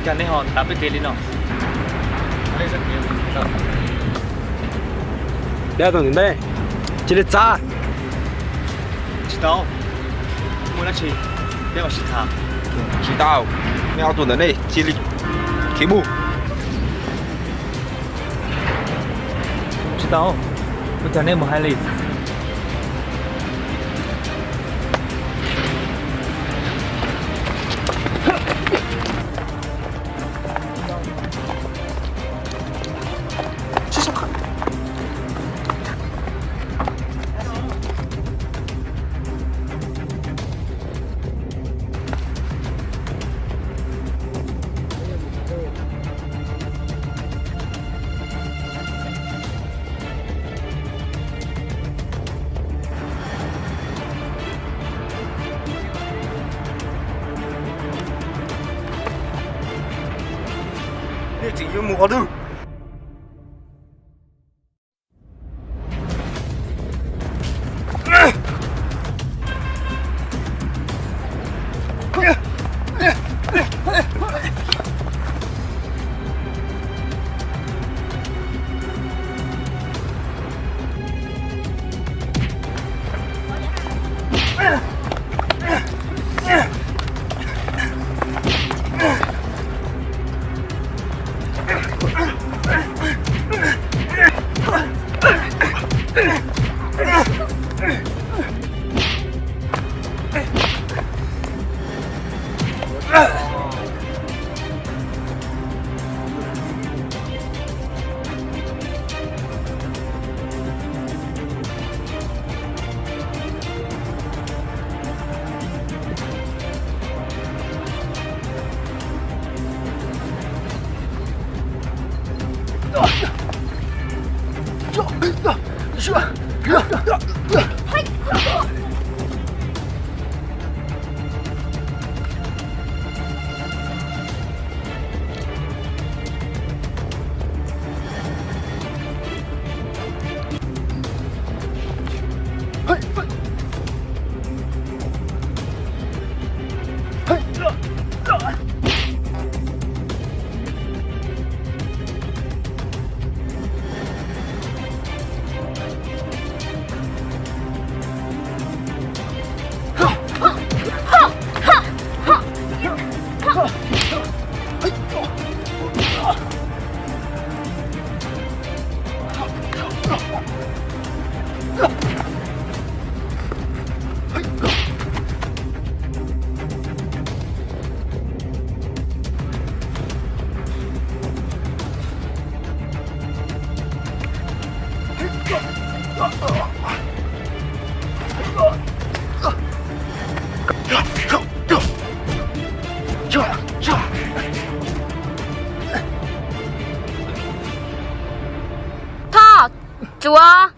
Cas nej ho tav peb kev li no? Dab tau ntawm ntej, cia li txav. Tsis tau, muaj dab tsi peb mam sib tham. Tsis tau, nej ob tug ntawm nej cia li khiav mus. Tsis tau, ua cas nej mus hais li? Nej tseem yuav mus qhov twg? Thoj, Tsuav,